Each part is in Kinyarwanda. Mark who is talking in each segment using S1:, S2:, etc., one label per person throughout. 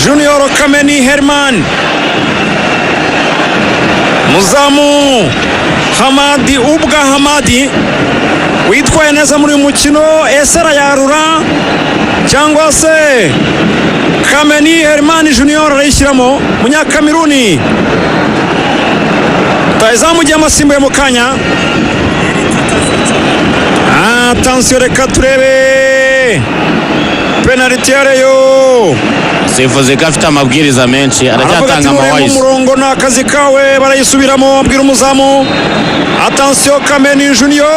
S1: Junior Kameni Herman, muzamu Hamadi Ubwa Hamadi witwaye neza muri uyu mukino. Ese arayarura cyangwa se Kameni Herman Junior arayishyiramo? Munyakameruni rutahizamu ugiye amusimbuye mu kanya. Attention, reka turebe penaliti ya Rayon.
S2: Sifuzi ko afite amabwiriza menshi.
S1: Aravuga ati
S2: Aracyatanga
S1: nureba
S2: amawayizi.
S1: Umurongo ni akazi kawe. Barayisubiramo, abwira umuzamu. Attention, Kameni Junior!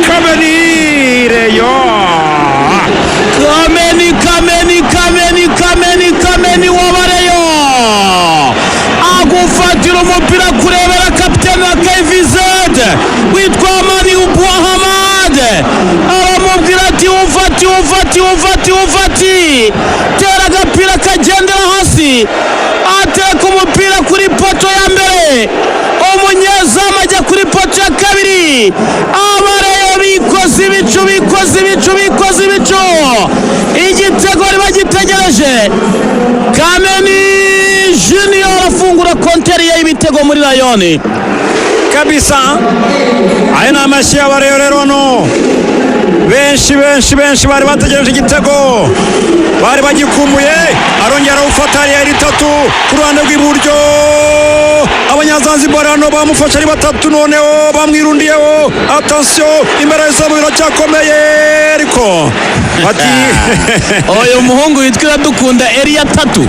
S1: Kameni, Rayon!
S2: Kameni, Kameni, Kameni, Kameni, Kameni w'Abareyo agufatira umupira kurebera kapiteni wa KVZ witwa Mani Hamad, aramubwira ati: "Ufati, ufati, ufati, ufati, tera agapira kagendera hasi." Ateka umupira kuri poto ya mbere, umunyezamu ajya kuri poto ya kabiri. Abareyo bikoze ibicu, bikoze ibicu, bikoze ibicu. Igitego bari bagitegereje. Kameni Junior afungura konteri ye y'ibitego muri Rayoni.
S1: Kabisa, aya ni amashyi y'Abareyo rero. Hano benshi, benshi, benshi bari bategereje igitego, bari bagikumbuye. Arongera arawufata hariya itatu ku ruhande rw'iburyo. Abanyazanzibar hano bamufashe ari batatu, noneho bamwirundiyeho. Attention, imbere y'izamu biracyakomeye, ariko bati
S2: Uyu muhungu witwa Iradukunda Eliya tatu.